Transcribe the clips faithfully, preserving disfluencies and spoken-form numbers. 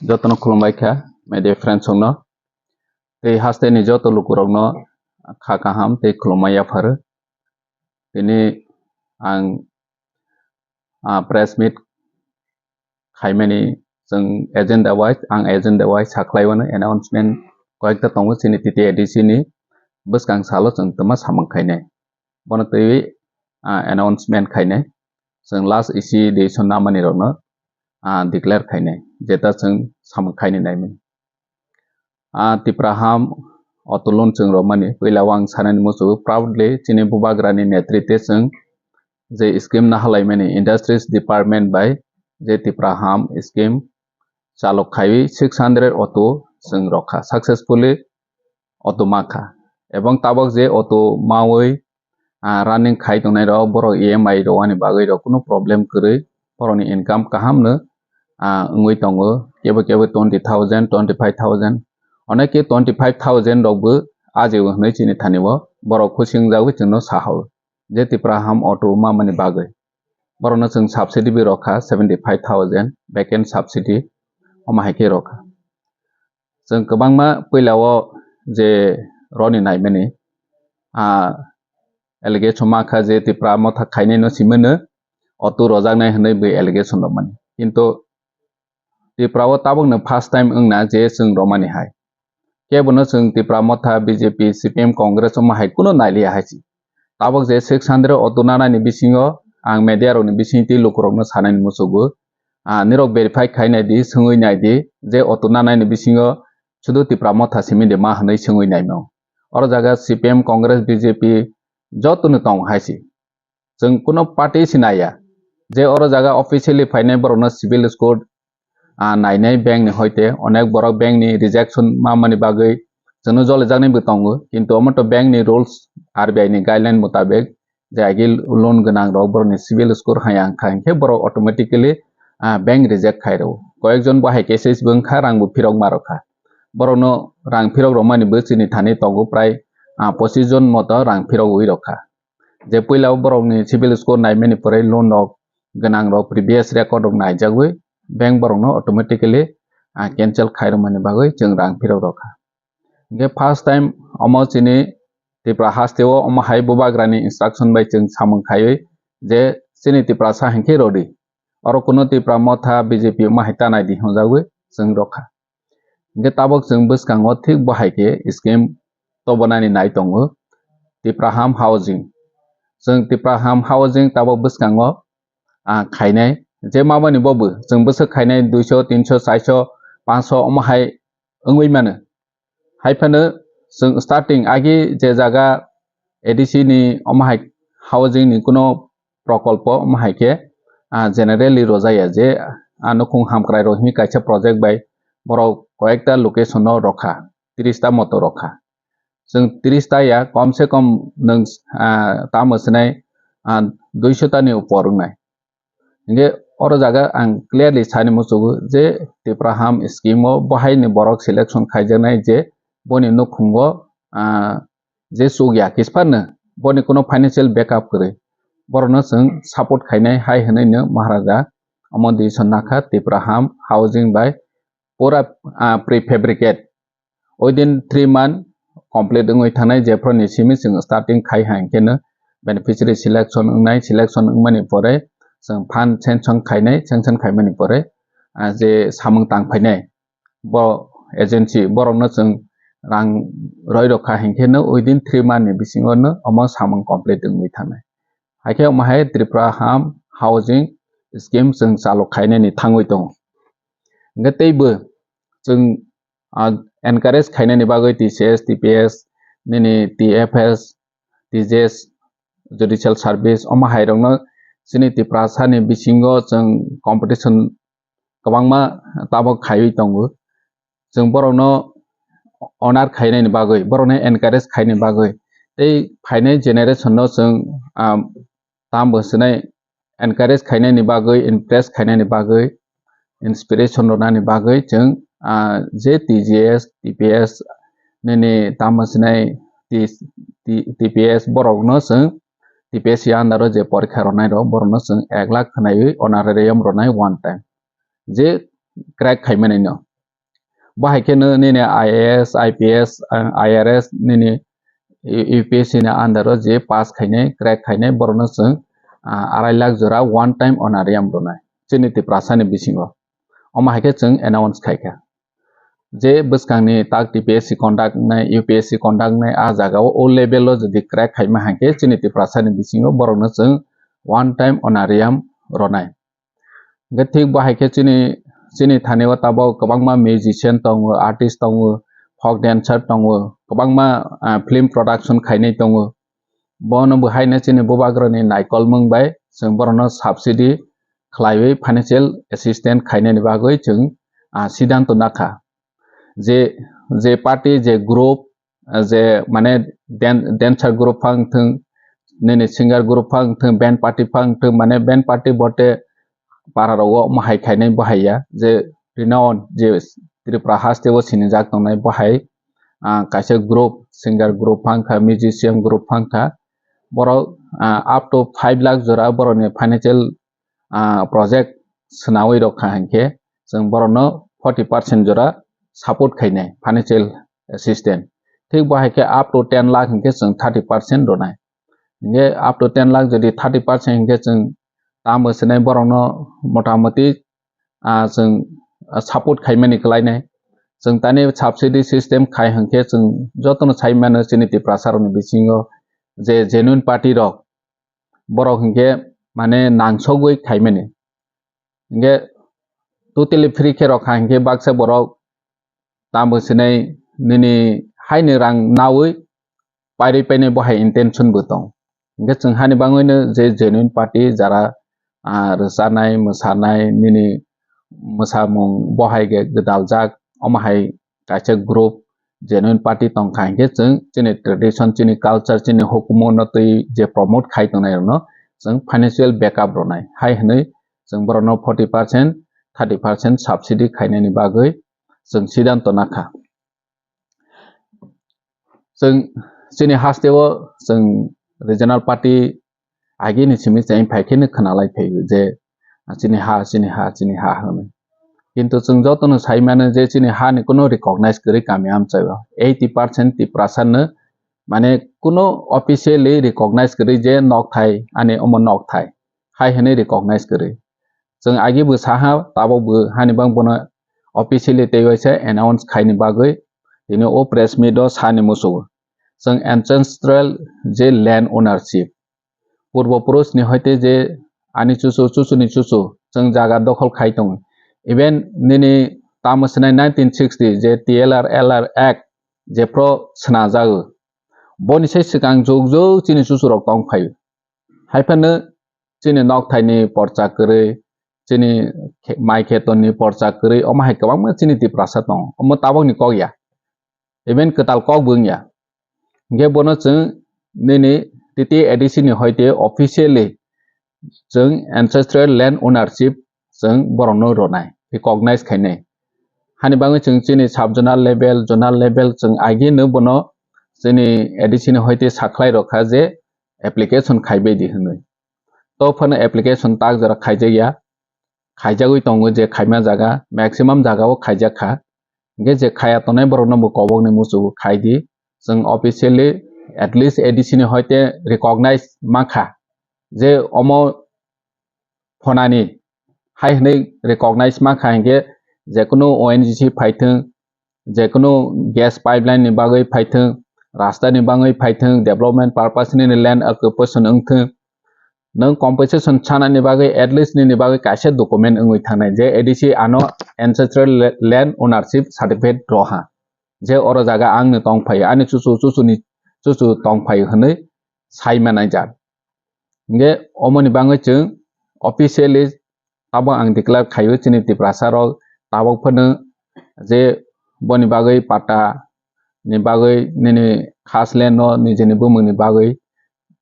Jotono khulumbai kha, media friends rokno. Tei haste ni joto lukurokno kha kaham tei khulumma yapharo. Tini ang, ah, press meet khaimani chwng agenda wise, ang agenda wise sakhlaiwano announcement koyekta tongo chini T T A D C ni bwskang salo chwng twma samung khainai. Bono twiwi, ah, announcement khainai. Chwng last issue decision namani rokno, ah, declare khainai. Jeta chwng samung khaini naimani. Ah, Tipra ham otulun chwng romani. Puila o ang sanani muchungo proudly chini bubagrani netritwe chwng je scheme nahalaimani industries department bai je Tipra ham scheme chalok khaiwi six hundred auto chwng rokha successfully auto makha. Ebong tabok je auto mawi, ah, running khai tongnai rok, borok E M I rwani bagwi rok kunu problem kwrwi, borokni income kaham no, ah, wngwi tongo. Kebo kebo twenty thousand, twenty five thousand, oneke twenty five thousand rok bo ajigo hwnwi chini thani o borok khusi wngjagwi chwngno sahao je Tipra ham auto mamani bagwi. Borokno chwng subsidy bo rokha seventy five thousand, vacant subsidy omo hai khe rokha. Chwng kwbangma puila o je roni naimani, ah, allegation ma kha je Tipra motha khainai no simi no auto rojaknai hwnwi bo allegation rwmani. Kintu Tipra o tabukno first time wngna je chwng romani hai. Kebono chwng Tipra motha, B J P, C P M, Congress omo hai kuno nailiya hai se. Tabuk je six hundred auto nanani bisingo ang media rokni bisingtwi lukurokno sanani muchungo. Ah, nirok verify khai nai di, swngwi nai di, je auto nanani bisingo sudu Tipra motha simi de ma hwnwi swngwi naimung. Oro jaga C P M, Congress, B J P jotono tong hai se. Chwng kuno party se naiya. Je oro jaga officially phainai borokno civil score, ah, nainai bank ni hoite onek borok bank ni rejection mamani bagwi chwngno jolijaknai bo tongo, kintu omo to bank ni rules, R B I ni guideline mutabek je agi loan gwnang rok borokni civil score hai ang kha hinkhe borok automatically, ah, bank reject khai rwo. Koyekjon bo hai cases bo wngkha, rang bo phirok ma rokha. Borokno rang phirok rwmani bo chini thani tongo prai, ah, pochis jon moto rang phirogwi rokha. Je puila o borokni civil score naimani pore loan rok gwnang rok previous record rok naijagwi bank borokno automatically, ah, cancel khai rwmani bagwi chwng rang phirok rokha. Hinkhe first time omo chini Tripura haste o omo hai bubagrani instruction bai chwng samung khaiwi je chini Tiprasa hinkhe rodi. Oro kuno Tipra motha B J P omo hai tanai di hwnjagwi chwng rokha. Hinkhe tabuk chwng bwskango thik bo hai khe scheme tobonani nai tongo Tipraham housing. Chwng Tipraham housing tabuk bwskango, ah, khainai je mamani bo bo chwng bwswk khainai duiso, tinso, chaiso, panso omo hai wngwi mano. Hai phano chwng starting agi je jaga A D C ni omo hai housing ni kuno prokolpo omo hai khe, ah, generally rojaya je, ah, nukhung hamkrai rok hwnwi kaisa project bai borok koyekta location o rokha, tris ta moto rokha. Chwng tris ta ya, kom se kom nwng, ah, tamo swnai, ah, duiso ta ni upor wngnai. Hinkhe oro jaga ang clearly sani muchungo je Tipraham scheme o bo hai ni borok selection khaijaknai je boni nukhungo, ah, je chukya kispano boni kuno financial backup kwrwi, borokno chwng support khainai hai hwnwi no Maharaja omo decision nakha Tipraham housing bai pura, ah, prefabricate within three month complete wngwi thangnai, jephru ni simi chwng starting khai hai khe no beneficiary selection wngnai, selection wngmani pore chwng fund sanction khainai, sanction khaimani pore, ah, je samung tang phainai bo agency borokno chwng rang roi rokha hinkhe no within three month ni bisingo no omo samung complete wngwi thangnai. Haikhe omo hai Tipraham housing scheme chwng chalok khainani thangwi tongo. Hinkhe teibo chwng, ah, encourage khainani bagwi T C S, T P S, nini T F S, T J S, judicial service omo hai rokno chini Tiprasa ni bisingo chwng competition kwbangma tabuk khaiwi tongo. Chwng borokno honor khainani bagwi, borokno encourage khainani bagwi tei phainai generation no chwng, ah, tambo swnai encourage khainani bagwi, impress khainani bagwi, inspiration rwnani bagwi chwng, ah, je T G S, T P S nini tamo sinai T-, T-, T P S borokno chwng T P S under o je porikha rwnai rok borokno chwng ek lakh khwnaiwi honorarium rwnai one time. Je crack khaimani no. Bahai khe no nini I A S, I P S, ah, I R S nini U P S C ni under o je pass khainai, crack khainai, borokno chwng, ah, arai lakh jora one time honorarium rwnai chini Tiprasa ni bisingo. Omo hai khe chwng announce khai kha. Je bwskangni tak T P S C conduct nai, U P S C conduct nai, a jagao o level o jodi crack khaima hai khe chini Tiprasa ni bisingo borokno chwng one time honorarium rwnai. Hingkhe thik bo hai khe chini, chini thani o tabok kwbangma musician tongo, artist tongo, folk dancer tongo, kwbangma, ah, film production khainai tongo. Bono bo haino chini bubagrani naikolmung bai chwng borokno subsidy khlaiwi financial assistance khainani bagwi chwng, ah, siddhanto nakha. Je, je party, je group, ah, je mane dan-, dancer group phang thung, nini singer group phang thung, band party phang thung, mane band party bote para rogo omo hai khainai bo hai ya, je renowned, je Tripura haste o sinijak tongnai bo hai, ah, kaisa group, singer group phang kha, musician group phang kha, borok, ah, up to five lakh jora borokni financial, ah, project swnawi rok kha hinkhe chwng borokno forty percent jora support khainai financial assistance. Thik bo hai khe up to ten lakh hinkhe chwng thirty percent rwnai. Hinkhe up to ten lakh jodi thirty percent hinkhe chwng tamo swnai borokno motamoti, ah, chwng, ah, support khaimani kwlainai. Chwng tani subsidy system khai hinkhe chwng jotono sai mano chini Tiprasa rokni bisingo je genuine party rok borok hinkhe mane nangsogwi khaimani. Hinkhe totally free khe rok kha hinkhe baksa borok tamo sinai nini haini rang nawi pairwi painai bo hai intention bo tong. Hinkhe chwng hani bangwino je genuine party jara, ah, rwchanai, mwsanai, nini mwsamung bo hai khe gwdaljak, omo hai kaisa group genuine party tong kha hinkhe chwng chini tradition, chini culture, chini hukumu no twi je promote khai tongnai rokno chwng financial backup rwnai. Hai hwnwi chwng borokno forty percent, thirty percent subsidy khainani bagwi chwng siddhanto nakha. Chwng chini haste o chwng regional party agini simi cheng phai khe no khwnalai phai je, "Chini ha, chini ha, chini ha," hwnwi. Kintu chwng jotono sai mano je chini ha ni kuno recognize kwrwi kami amchai o. Eighty percent Tiprasa no mane kuno officially recognize kwrwi je nokthai, ani omo nokthai hai hwnwi recognize kwrwi. Chwng agi bo saha, tabok bo hani bang bono officially tei waisa announce khaini bagwi tini o press meet o sani muchungo. Chwng ancestral je land ownership, purbo purush ni hoite je ani chuchu, chuchu ni chuchu chwng jaga dokhol khai tongo. Even nini tamo sinai nineteen sixty je T L R L R Act je pro swnajago, boni sai swkang jug jug chini chuchu rok tong phaio. Hai phano chini nokthaini porcha kwrwi, chini khe-, mai khetonni porcha kwrwi, omo hai kwbangma chini Tiprasa tongo. Omo tabokni kok ya. Even kwtal kok bo wngya. Hinkhe bono chwng nini T T A D C ni hoite officially chwng ancestral land ownership chwng borokno rwnai, recognize khainai. Hani bagwi chwng chini sub zonal level, zonal level chwng agini bono chini A D C ni hoite sakhlai rokha je application khaibai di hwnwi. To phano application tak jora khaijakya, khaijagwi tongo je khaima jaga, maximum jaga o khaijakha. Hinkhe je khaya tongnai borokno bo kobokni muchungo khai di. Chwng officially at least A D C ni hoite recognize mankha je omo phonani hai hwnwi recognize mankha hinkhe jekunu O N G C phaithwng, jekunu gas pipeline ni bagwi phaithwng, rasta ni bagwi phaithwng, development purpose ni land occupation wngthwng, nwng compensation sanani bagwi at least nini bagwi kaisa document wngwi thangnai je A D C ano ancestral la-, land ownership certificate roha, je oro jaga angni tong phaio, ani chuchu chuchuni chuchu tong phaio hwnwi sai manai jak. Hinkhe omoni bagwi chwng officially tabok ang declare khaio chini Tiprasa rok tabok phano je boni bagwi patta ni bagwi nini khas land no nijeni bumung ni bagwi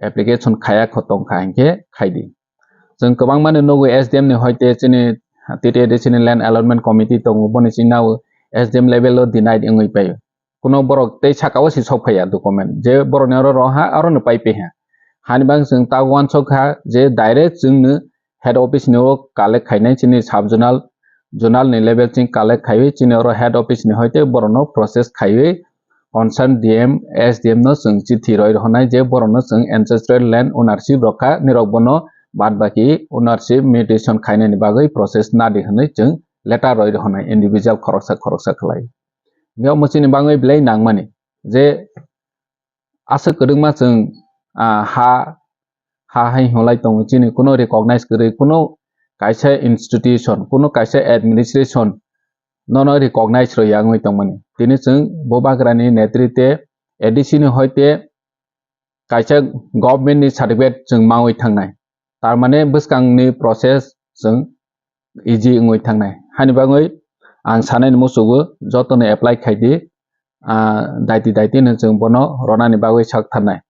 application khaya kho tong kha hinkhe khai di. Chwng kwbangma ni nugo S D M ni hoite chini T T A D C ni land allotment committee tongo, boni chini nao S D M level o denied wngwi paio. Kuno borok tei saka o si sok phaiya document je borok ni oro roha aro no pai paiha. Hani bang chwng ta uansuk kha je direct chwng no head office ni o collect khainai chini sub zonal zonal ni level ching collect khaiwi chini oro head office ni hoite borokno process khaiwi concern D M, S D M no chwng chithi roi rwhwnai je borokno chwng ancestral land ownership rokha, nirok bono bad baki ownership mutation khainani bagwi process nadi hwnwi chwng letter roi rwhwnai individual khoroksa khoroksa khlai. Hingke omo chini bagwi belai nangmani je aswk kwrwngma chwng, ah, ha, ha hai hwnlai tongo chini kuno recognize kwrwi, kuno kaisa institution, kuno kaisa administration nono recognize rwya wngwi tongmani. Tini chwng Bubagrani netrite A D C ni hoite kaisa government ni certificate chwng mawi thangnai. Tar mane bwskangni process chwng easy wngwi thangnai. Hani bagwi ang sanani muchugo jotono apply khaidi, ah, daiti daiti no chwng bono ronani bagwi sak tharnai.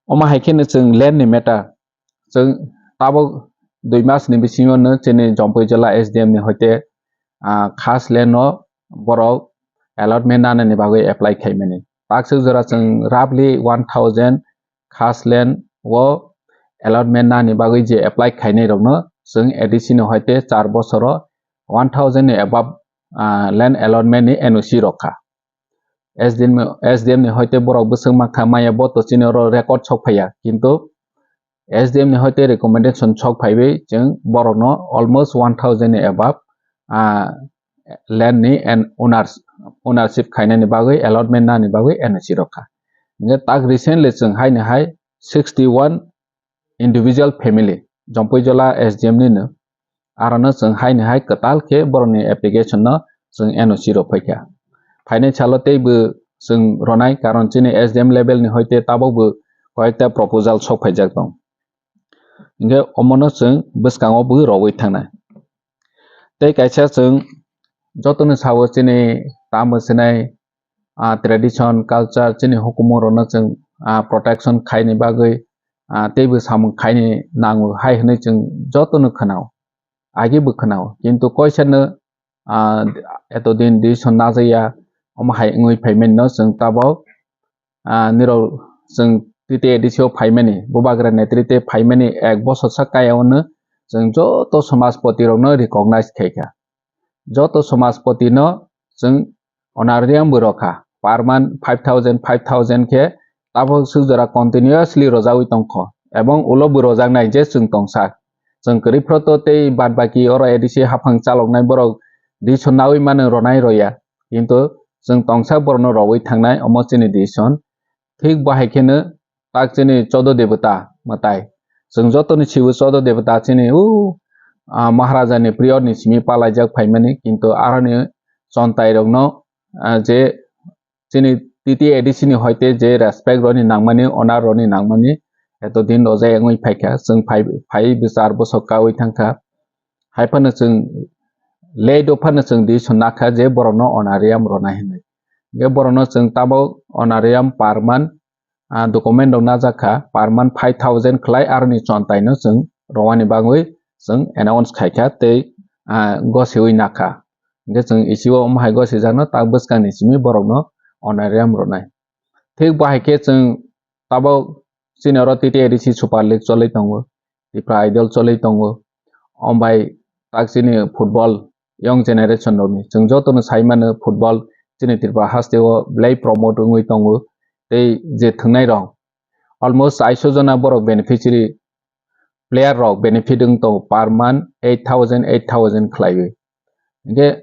Omo hai kheno chwng land ni matter, chwng tabuk dui mas ni bisingo no chini Jampui Jila S D M ni hoite, ah, khas land no borok allotment nanani bagwi apply khaimani. Takswk jora chwng roughly one thousand khas land o allotment nani bagwi je apply khainai rokno chwng A D C ni hoite char bosoro one thousand ni above, ah, land allotment ni N O C rokha. S D M, S D M ni hoite borok bwswk mankha maya bo to chini oro record sok phaiya, kintu S D M ni hoite recommendation sok phaiwi chwng borokno almost one thousand ni above, ah, land ni and owners, ownership khainani bagwi allotment nani bagwi N O C rokha. Hingke tak recently chwng haini hai sixty one individual family, Jampui Jila S D M ni no, arono chwng haini hai kwtal khe borokni application no chwng N O C rok phaikha. Phainai salo teibo chwng ronai, karon chini S D M level ni hoite tabukbo koyekta proposal sok phaijak tong. Hingke omono chwng bwskango bo rowui thangnai. Tei kaisa chwng jotono sao chini tamo sinai, ah, tradition, culture, chini hukumu rokno chwng, ah, protection khaini bagwi, ah, teibo samung khaini nango hai hwnwi chwng jotono khwnao, agi bo khwnao. Kintu koisano, ah, eto din decision najaya, omo hai wngwi phaimani no chwng tabok, ah, nirok chwng T T A D C o phaimani, Bubagra netrite phaimani ek bosor sa kaya ono chwng joto samajpati rokno recognize khaikha. Joto samajpati no chwng honorarium bo rokha, per month five thousand, five thousand khe tabok swk jora continuously rojagwi tongkho, ebong ulo bo rojaknai je chwng tongsa. Chwng kwrwi phro to tei bad baki oro A D C haphang chaloknai borok decision naui mano ronai roya, kintu chwng tongsa borokno rowui thangnai omo chini decision. Thik bo hai kheno tak chini chodo debota mwtai. Chwng jotoni sibo chodo debota chini u, ah, Maharaja ni period ni simi palaijak phaimani, kintu aroni chontai rokno, ah, je chini T T A D C ni hoite je respect roni nangmani, honor roni nangmani, eto din rojai wngwi phaikha, chwng phai, phai bwsar bwsok kaui thangkha. Hai phano chwng late o phano chwng decision nakha je borokno honorarium ronai hinwi. Hingke borokno chwng tabok honorarium per month, ah, document rok najak kha, per month five thousand khlai aroni chontai no chwng rowani bagwi chwng announce khaikha tei, ah, gosiwi nakha. Hingke chwng isiwo omo hai gosijakno tak bwskangni simi borokno honorarium ronai. Thik bo hai khe chwng tabok chini oro T T A D C Super League cholwi tongo, Tipra Idol cholwi tongo. Ombai tak chini football young generation rokni chwng jotono sai mano football chini Tripura hasteo belai promote wngwi tongo. Tei je thwngnai rok almost aiso jona borok beneficiary player rok benefit wng tongo per month eight thousand, eight thousand khlaiwi. Hingke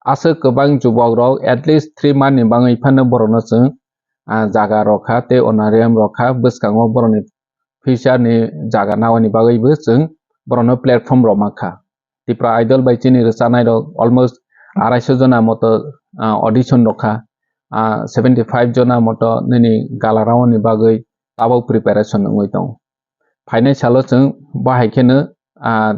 aswk kwbang jubok rok at least three month ni bagwi phano borokno chwng, ah, jaga rokha tei honorarium rokha, bwskango borokni future ni jaga naoni bagwibo chwng borokno platform rok mankha. Tipra Idol bai chini rwchanai rok almost araiso jona moto, ah, audition rokha, ah, seventy five jona moto nini gala round ni bagwi tabok preparation wngwi tongo. Phainai salo chwng bahai kheno, ah,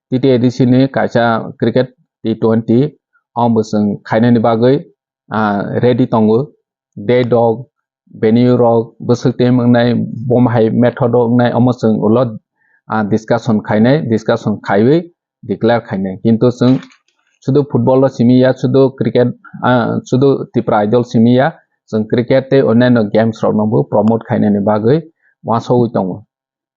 T T A D C ni kaisa cricket T twenty omo chwng khainani bagwi, ah, ready tongo. Date rok, venue rok, bwswk team wngnai, bomo hai method rok wngnai, omo chwng ulo, ah, discussion khainai, discussion khaiwi declare khainai. Kintu chwng sudu football o simi ya, sudu cricket, ah, sudu Tipra Idol simi ya, chwng cricket tei onyaino games rokno bo promote khainani bagwi uansugwi tongo.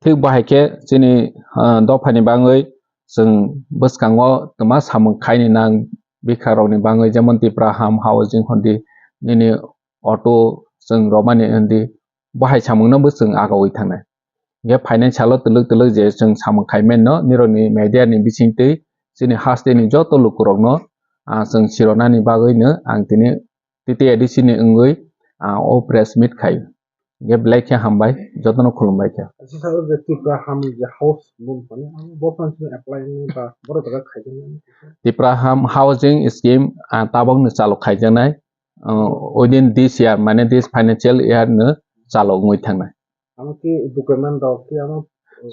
Thik bahai khe chini, ah, dophani bagwi chwng bwskango twma samung khaini nang bikha rokni bagwi, jemon Tipra Ham Housing hondi, nini auto chwng romani hondi, bo hai samungno bo chwng agawi thangnai. Hingkhe financial o twlwk twlwk je chwng samung khai mano, nirokni media ni bisingtwi chini hasteni joto lukurokno, ah, chwng sironani bagwino ang tini T T A D C ni wngwi, ah, o press meet khai. Hingkhe belai khe hambai, jotono khulumbai khe. Sisa o je Tipra Ham je house loan phano, ang bo phano sini apply wngwi ba borok jaga khaijaknai. Tipra Ham Housing Scheme, ah, tabokno chalo khaijaknai, ah, within this year, mane this financial year no chalo wngwi thangnai. Amo ki document rok ki amo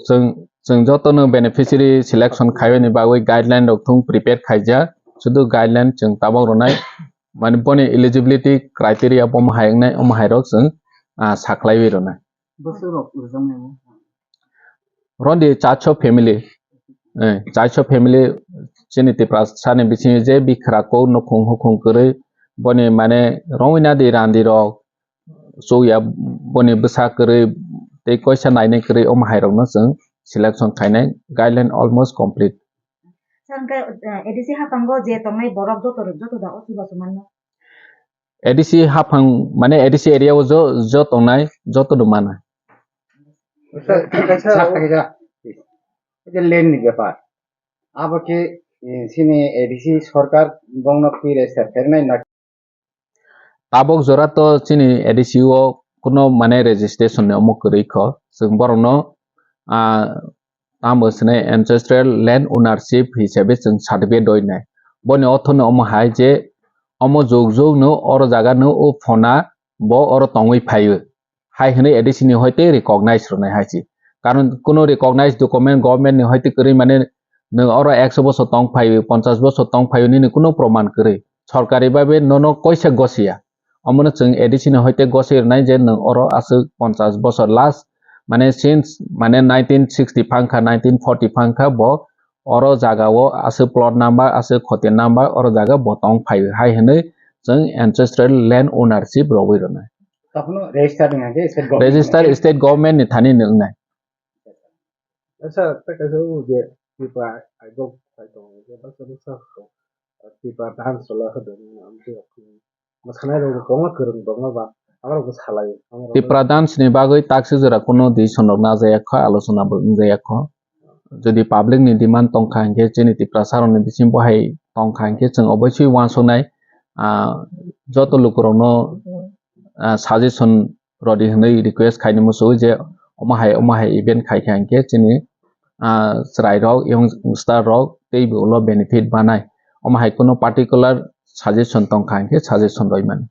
Chwng, chwng jotono beneficiary selection khaiyani bagwi guideline rok thung prepare khaijak. Sudu guideline chwng tabok rwnai, mane boni eligibility criteria bo omo hai wngnai, omo hai rok chwng, ah, saklaiwi rwnai. Bwswk rok rwjaknai bo? Rondi chacho family, eh, chacho family chini Tiprasa ni bisingo je bikhra kok nukhung hukhung kwrwi, boni mane rongwi nadi randi rok, chukya boni bwsa kwrwi tei koisa nainai kwrwi, omo hai rokno chwng selection khainai, guideline almost complete. Sir, hwnkhe, eh, A D C haphango je tongnai borok joto, joto da o chubachu manno? A D C haphang, mane A D C area o jo, jo tongnai joto no mana. Sir, kaisa Sir, kaisa, kaisa land ni bepar. Abo khe, eh, chini A D C sorkar bongno twi register khainai na? Tabok jora to chini A D C o kuno mane registration ni omo kwrwi kho. Chwng borokno, ah, tamo swnai ancestral land ownership hisabe chwng certificate rwi nai. Boni ortho no omo hai je omo jug jug no oro jaga no o phona bo oro tongwi phaio. Hai hwnwi A D C ni hoite recognize rwnai hai se. Karon kuno recognize document government ni hoite kwrwi mane nwng oro ekso bosor tong phaio, ponchash bosor tong phaio nini kuno proman kwrwi. Sorkari babe nono koisa gosiya. Omono chwng A D C ni hoite goswi rwnai je nwng oro aswk ponchash bosor last, mane since, mane nineteen sixty phangkha, nineteen forty phangkha bo oro jaga o aswk plot number, aswk khoti number oro jaga bo tong phaio hai hwnwi chwng ancestral land ownership rogwi rwnai. Tokhono register wngya khe state government Register ni. State government ni thani ni wngnai. Sir, tei kaisa o je Tipra idol khai tongo, je baksa baksa Tipra dance chwla hodo, amtwi rok. Mwsanai rok bo kwbangma kwrwng tongo ba, abo rok bo salai, abo rok Tipra dance ni bagwi takswk jora kuno decision rok najaya kho, alochona bo wngjaya kho. Jodi public ni demand tongkha hinkhe, chini Tiprasa rokni bising bo hai tongkha hinkhe, chwng oboisoi uansuknai, ah, joto lukurokno, ah, suggestion rodi hwnwi request khaini muchungo je omo hai, omo hai event khaikha hinkhe chini, ah, chwrairok, youngster rok teibo ulo benefit manai. Omo hai kuno particular suggestion tongkha hinkhe suggestion rwi mano.